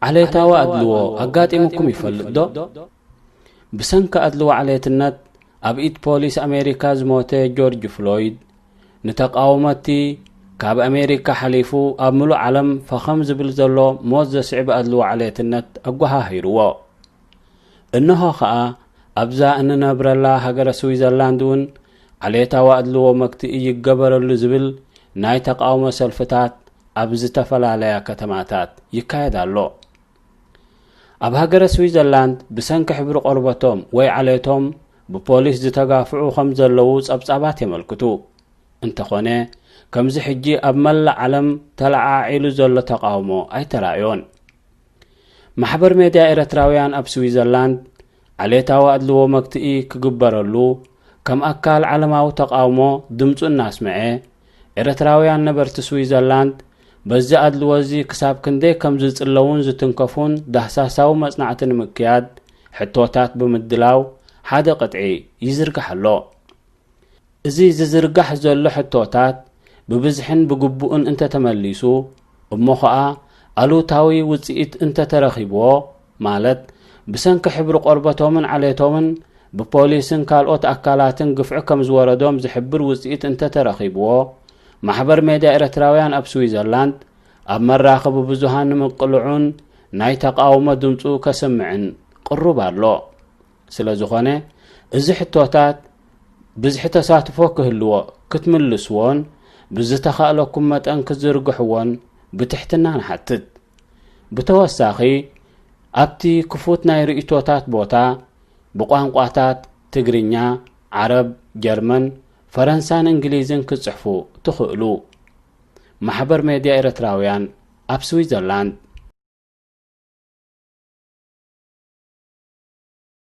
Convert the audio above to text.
ዓሌታዊ ኣድልዎ ኣጋጢሙኩም ይፈልጥ ዶ? ብሰንኪ ኣድልዎ ዓሌትነት ኣብ ኢድ ፖሊስ ኣሜሪካ ዝሞተ ጆርጅ ፍሎይድ፣ ንተቃውሞቲ ካብ ኣሜሪካ ሓሊፉ ኣብ ምሉእ ዓለም ፈኸም ዝብል ዘሎ ሞት ዘስዕብ ኣድልዎ ዓሌትነት ኣጓሃሂርዎ። እንሆ ኸኣ ኣብዛ እንነብረላ ሃገረ ስዊዘርላንድ እውን ዓሌታዊ ኣድልዎ መግትኢ ይገበረሉ ዝብል ናይ ተቃውሞ ሰልፍታት ኣብ ዝተፈላለያ ከተማታት ይካየድ ኣሎ። ኣብ ሃገረ ስዊዘርላንድ ብሰንኪ ሕብሪ ቆርበቶም ወይ ዓሌቶም ብፖሊስ ዝተጋፍዑ ከም ዘለዉ ጸብጻባት የመልክቱ። እንተኾነ፣ ከምዚ ሕጂ ኣብ መላእ ዓለም ተለዓዒሉ ዘሎ ተቃውሞ ኣይተራእዮን። ማሕበር ሜድያ ኤርትራውያን ኣብ ስዊዘርላንድ ዓሌታዊ ኣድልዎ መግትኢ ክግበረሉ ከም ኣካል ዓለማዊ ተቃውሞ ድምጹ እናስምዐ፣ ኤርትራውያን ነበርቲ ስዊዘርላንድ በዚ ኣድልዎ እዚ ክሳብ ክንደይ ከም ዝጽለዉን ዝትንከፉን ዳህሳሳዊ መጽናዕቲ ንምክያድ ሕቶታት ብምድላው ሓደ ቅጥዒ ይዝርጋሕ ኣሎ። እዚ ዝዝርጋሕ ዘሎ ሕቶታት ብብዝሕን ብግቡእን እንተተመሊሱ፣ እሞ ኸኣ ኣሉታዊ ውጽኢት እንተተረኺብዎ፣ ማለት ብሰንኪ ሕብሪ ቆርበቶምን ዓሌቶምን ብፖሊስን ካልኦት ኣካላትን ግፍዒ ከም ዝወረዶም ዝሕብር ውጽኢት እንተተረኺብዎ፣ ማሕበር ሜድያ ኤርትራውያን ኣብ ስዊዘርላንድ ኣብ መራኸቢ ብዙሃን ንምቅልዑን ናይ ተቃውሞ ድምጹ ከስምዕን ቅሩብ ኣሎ። ስለ ዝኾነ፣ እዚ ሕቶታት ብዝሒ ተሳትፎ ክህልዎ ክትምልስዎን ብዝተኻእለኩም መጠን ክትዝርግሕዎን ብትሕትና ንሓትት። ብተወሳኺ፣ ኣብቲ ክፉት ናይ ርእይቶታት ቦታ ብቋንቋታት ትግርኛ፣ ዓረብ፣ ጀርመን፣ ፈረንሳን እንግሊዝን ክትጽሕፉ ትኽእሉ። ማሕበር ሜድያ ኤርትራውያን ኣብ ስዊዘርላንድ።